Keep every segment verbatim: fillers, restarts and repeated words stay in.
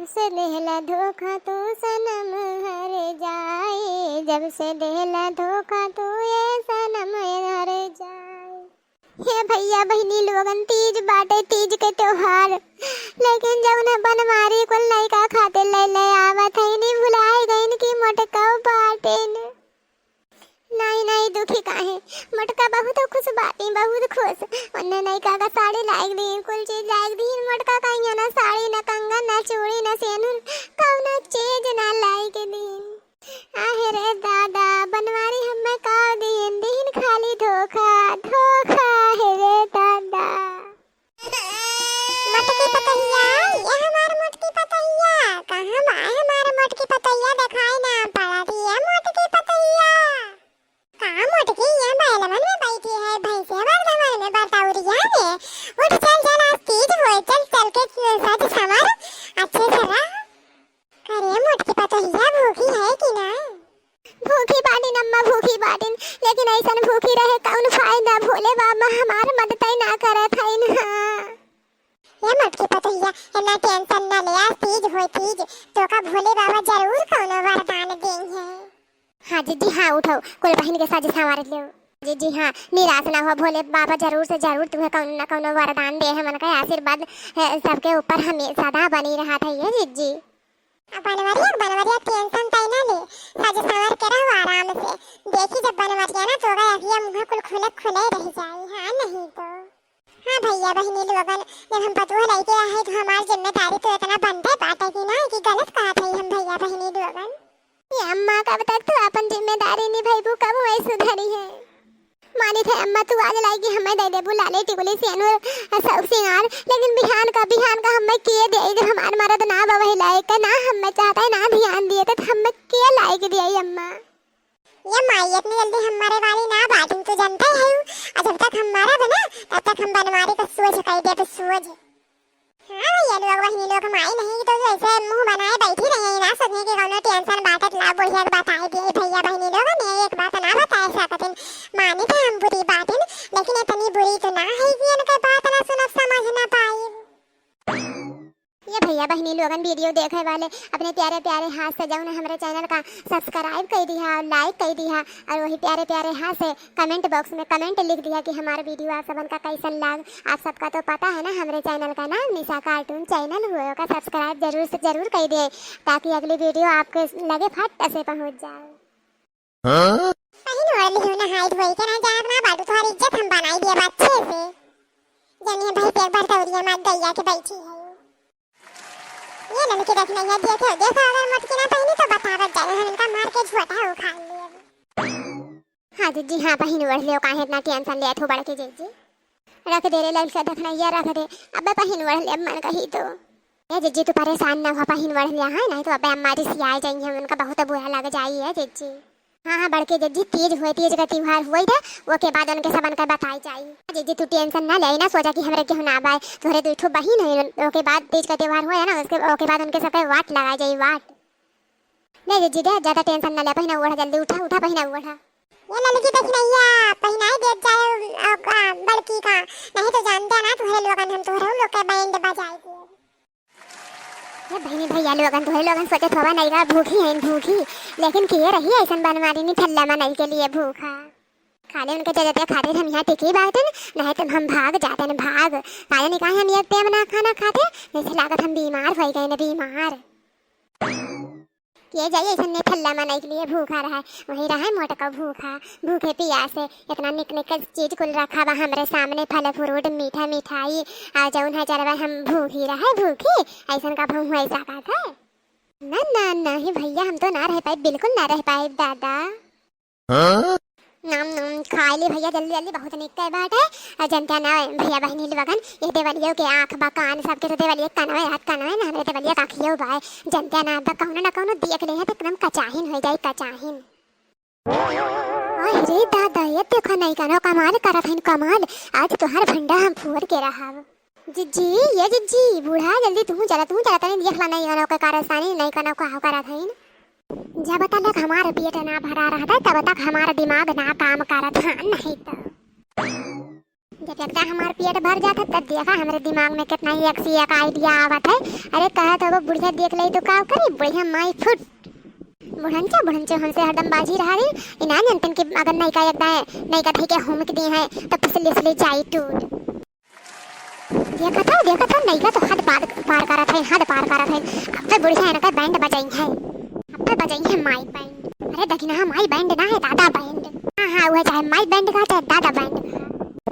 से देहला धोखा तू सनम हर जाए, जब से देहला धोखा तू ये सनम हर जाए। हे भइया बहिनी लोगन, तीज बाटे, तीज के त्योहार, लेकिन जउन बनवारी कुल लइका खातिर ले ले आवत हइन, भुलाए गइन कि मोटकउ बाटेन। नाहीं, नाहीं, दुखी काहे? मोटका बहुत खुश बाटी, बहुत खुश। उन्हें नयका का साड़ी लाइक दीन, कुल चीज लाइक दीन। मोटका का यहाँ ना साड़ी, ना कंगन, ना चूड़ी, ना सेनुर, कउनो चीज ना लाइक दीन। आहे रे दादा, बनवारी हमें का दीन, दीन खाली धोखा, धोखा, आहे रे दादा। मोटकी पतोहिया, ये हमार मोटकी पतोहिया, कहाँ बा हमार मोटकी पतोहिया? देखाई ना पड़त ये मोटकी पतोहिया। का मोटकी ये बैलवन में बैठी है, भैंसे बरधवन में बरतौरिया में? उठ चल चल, आज तीज होए, चल चल के सज संवर अच्छे से रह। करे मोटकी पतोहिया भूखी है कि ना? भूखी बाटिन अम्मा, भूखी बाटिन, लेकिन अइसन भूखी रहे कउन फायदा? भोले बाबा हमार मददइ ना करत हइन। हाँ। ए मोटकी पतोहिया, इतना tension ना ले, आज तीज होए तीज, तोका भोले बाबा जरूर कउनो वरदान देइहैं। हाँ जिज्जी, हाँ, उठो, कुल बहिन के सज संवार लेव। जिज्जी, हाँ, निराश ना हो, भोले बाबा जरूर से जरूर तुहे कउनो ना कउनो वरदान देहैं, उनका आशीर्वाद, ए, सबके ऊपर हमें सदा बनी रहत है ये जिज्जी। अब बनवरिया, बनवरिया tension तई ना ले, सज संवर के रहो आराम से। देखी जब बनवरिया ना तो गए अखिया मुँह कुल खुले खुले रह जाई, हाँ नहीं तो। हाँ भइया बहिनी लोगन, जब हम पतोह लइके आए तो हमार जिम्मेदारी तो इतना बनते बाटे कि ना कि गलत कहत है हम भइया बहिनी लोगन। ये अम्मा कब तक तू अपन जिम्मेदारी निभइबू, कब वही सुधरी है? मानित है अम्मा, तू आज लाइगी हमें दे देबू लाले टिकुली सेनुर सब सिंगार, लेकिन बिहान का, बिहान का हमें किए दे दे, हमार मरद ना बवही लायक का, ना हमें चाहता है, ना ध्यान दिए, तो हमें के लायक दिया अम्मा? ये माई इतनी जल्दी हम मरे वाली ना बाटिन, तू जानते है। और जब तक हम मरब ना, तब तक हम बनवारी का सोझ कह दे, तो सोझ। हाँ भइया लोग, बहिनी लोग, माई नहीं तो ऐसे मुँह बनाए बैठी रही है, ना सोचने की कौनो tension बाटत ला, बुढ़िया के बताए दिए भइया बहिनी लोग, ने एक बात ना बताए सकतिन। मानी तो हम बुरी बाटिन, लेकिन इतनी बुरी तो ना है कि इनके बात ना सुनब, समझ ना पाई। ये भइया बहिनी लोगन, video देखे वाले अपने प्यारे प्यारे हाथ से जौन हमरे channel का subscribe कइ दिहा और like कइ दिहा और वही प्यारे प्यारे हाथ से comment box में comment लिख दिहा कि हमार video आप सबन का कैसन लाग। आप सबका तो पता है ना, हमरे channel का नाम निशा cartoon channel हुए, ओका subscribe जरूर से जरूर कइ दे, ताकि अगली video आपके लगे फट से पहुँच जाए। हाँ? पहिन ओढ़ लियो, नहाई धोई के ना जात ना बाटू, तोहार इज्जत हम बनाई दिया अच्छे से। जानिए भाई के एक बार दौरिया मार गैया के बैठी है। ये लड़की देख नहीं है, देखे, देखो अगर मोटकी ना पहिनी तो बतावत जाए, हम इनका मार के झोटा उखाड़ लेब। हाँ जिज्जी, हाँ, पहिन ओढ़ लियो, काहे इतना tension लेत हो बड़की जिज्जी? रख दे रे लड़का देखना, ये रख दे, अबे पहिन ओढ़ ले, अब मन कही तो। ए जिज्जी, तू परेशान ना हो, पहिन ओढ़ लिया है, नहीं तो अबे अम्मा रिसियाए जाइहैं, उनका बहुत बुरा लग जाई है जिज्जी। हाँ, हाँ, बड़की जिज्जी, तीज होए, तीज का त्योहार होए थे, ओके बाद उनके सबन का बताई जाई। जिज्जी, तू tension ना ले, ना सोचा कि हमरे केहू ना बाय, तोहरे दुई ठो बहिन है, ओके बाद तीज का त्योहार होए ना, उसके, ओके बाद उनके सबके वाट लगाई जाई, वाट। ले जिज्जी, दे, ज्यादा tension ना ले, पहिना ओढ़ा, जल्दी उठा, उठा, पहिना ओढ़ा। ये ललकी दखिनैया, पहिनाई देत जाए, अ, अ, बड़की का, नहीं तो जानते ना, तोहरे लोगन हम तोहरे लोग के band बजाई दिए। ये बहिनी भइया लोगन, तोहरे लोगन सोचत होबा, नैका भूखी हैं, भूखी, लेकिन किए रही ऐसन बनवारी निठल्ला मनई के लिए भूखा। खाली उनके जजतिया खातिर हम यहाँ टिकी बाटन, नहीं तो हम भाग जाते न भाग। काहे नहीं कहा हम एक टेम ना खाना खाते, जैसे लागत हम बीमार हो गए न बीमार। के जाई ऐसन निठल्ला मनई के लिए भूखा रहा, वही रहा मोटका भूखा, भूखे पियासे। इतना निक निक चीज कुल रखा बा हमरे सामने, फल फ्रूट, मीठा मिठाई, आ जौन है जरवा हम भूखी रहे, भूखी, ऐसन का हम हुआ सकत है? ना, ना, नहीं भइया, हम तो ना रह पाए, बिल्कुल ना रह पाए दादा। हाँ? नाम, नाम, खाए ले भइया, जल्दी, जल्दी, बहुत निक के बात है। आ, जनता ना, भइया बहिनी लोगन, ये देवलियो के आँख बा, कान सबके तो देवलियो के कानवे, हाथ कानवे ना, हमरे देवलियो का आँखियो बा है। जनता ना, अब कौनो ना कौनो देख ले, तो एकदम कचाहिन हो जाए, कचाहिन। अरे दादा, ये देखो नहीं कानो, कमाल करत हन, कमाल। आज तोहार भंडा हम फोड़ के रहब। जिज्जी, ये जिज्जी, बूढ़ा, जल्दी तू चला, तू चला, तनी देख ला, नहीं कानो के कारस्तानी, नहीं कानो का करत हइन। जब तक हमार पेट ना भरा रहता, तब तक हमार दिमाग ना काम करत, हाँ, नहीं तो। जब एक दाईं हमार पेट भर जात है, तब देखा हमरे दिमाग में कितना ही एक से एक idea आवत है। अरे कहत हो, बुढ़िया देख लेई तो का करी, बुढ़िया माई फुट। बुढ़ंचो, बुढ़ंचो हमसे हरदम बाझी रहा रही। ई ना जनतन कि अगर नैका एक दाईं, नैका धई के हुमक दी है, तो फिसले फिसले जाई टूट। देखत हो, देखत हो, नैका तो हद पार, पार करत है, हद पार करत है। अब तो बुढ़िया इनका band बजाई है, अब तो बजाई है माई band। अरे दखिनहा, माई band ना है, दादा band। हाँ, हाँ, वह चाहे माई band कहा, चाहे दादा band कहा।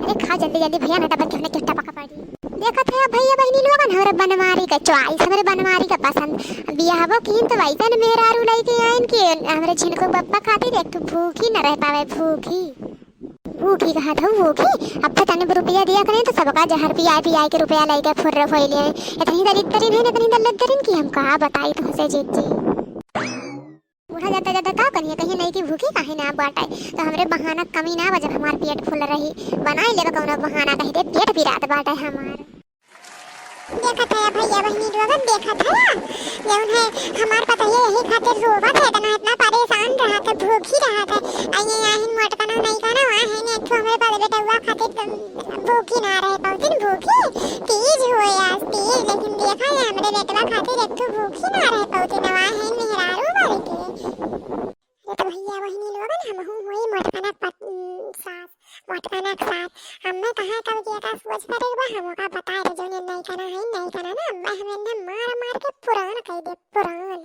अरे खाओ जल्दी जल्दी भैया, ना तो बच्चों ने कितना पका पड़ी। देखत है भैया बहिनी लोगन, हमरे बनवारी का choice, हमरे बनवारी का पसंद। बियाहबो कीन तो वैसन मेहरारू लइके आइन कि हमरे झिनको बप्पा खातिर एक ठो भूखी न रह पावे, भूखी। भूखी कहत हूँ, भूखी। अब तो तने रुपया दिया करें तो सबका जहर पियाए पियाए के रुपया लइके फुर्र होइले हैं। इतनी दरिद्दरिन है, इतनी दलिद्दरिन कि हम का बताई तुमसे जीत जी। बूढ़ा जाता जाता का करिए, कहिए नहीं कि भूखी काहे ना बाटे, तो हमरे बहाना कमी ना बा, जब हमार पेट फुल रही, बनाई लेबे कौनो बहाना, कहि दे पेट पिरात बाटे हमार। देखत है भैया बहिनी लोगन, देखत है जौन है हमार पतोहिया यही खातिर रोवत है, इतना, इतना परेशान रहत है, भूखी रहत है। आ ये आहिन मोटकना नहीं का ना, वहाँ है एक ठो हमरे बड़े बेटवा खातिर तुम भूखी ना रहे पाउतिन, भूखी। तीज होए आज तीज, लेकिन देखा है हमरे बेटवा खातिर एक ठो भूखी ना रहे पाउतिन, वहाँ है मेहरारू भर के। ये तो भैया बहिनी लोगन, हमहू होई मोटकना पत-, सास, मोटकना के सास। हमें कहाँ कब के का सोच करे के बा, हम ओका बता रहे, जौन नैकना है, नैकना ना, मैं हमें ना मार मार के पुरान कह दे, पुरान।